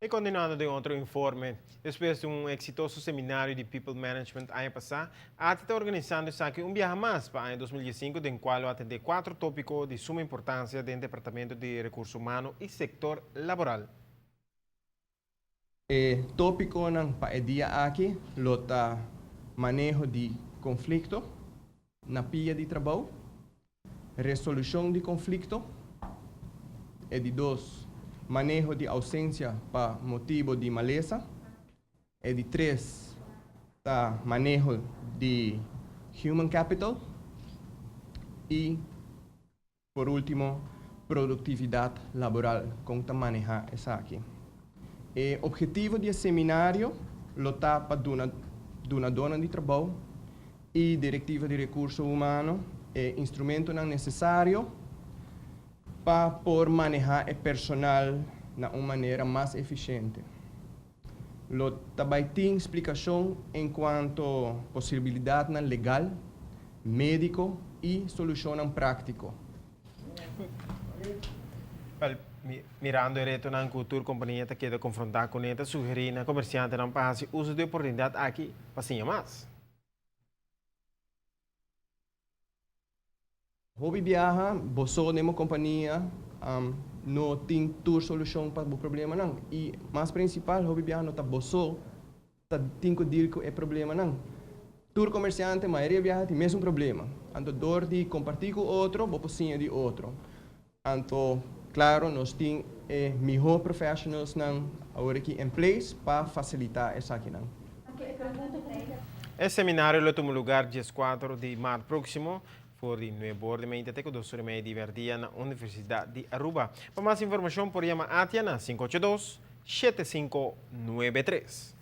I kontinuando den otro informe, despues di un eksitoso seminario di People Management aña pasá, ATI ta organisando esaki un biaha mas pa aña 2015 den kual lo atendé kuatro tópiko di suma importansia den Departamento di Rekurso Humano i sektor laboral. E tópikonan pa e dia aki lo ta maneho di konflikto na pia di trabou, Resolushon di konflikto. E di dos, maneho di ousensia pa motibo di malesa. E di tres ta maneho di human capital. I por último, produktividat laboral, kon ta manehá esaki. E obhetivo di e seminario lo ta pa duna dunadónan di trabou i direktiva di rekurso humano e instrumentonan nesesario pa por manehá e personal na un manera mas efisiente. Lo ta bai tin splikashon enkuanto posibilidatnan legal, médiko i solushonnan práktiko. Wel, mirando e retonan ku tur kompania ta keda konfrontá kuné, ta sugerí na komersiantenan pa hasi uso di e oportunidat aki pa siña mas. Hopi biaha bo so den bo kompania no tin tur solushon pa bo problemanan i mas prinsipal hopi biaha no ta bo so ta tin ku deal ku e problemanan. Tur komersiante mayoria biaha tin mesun problema. Anto dor di kompartí ku otro bo por siña di otro. Anto klaro nos tin e mihó professionalsnan awor aki in place pa fasilitá esakinan. E seminario lo tuma lugar 14 di mart próksimo for di nuebe or di meinta te ku dos or i mei di mèrdia na Universidat di Aruba. Pa mas informashon por yama Atia na 582 7593.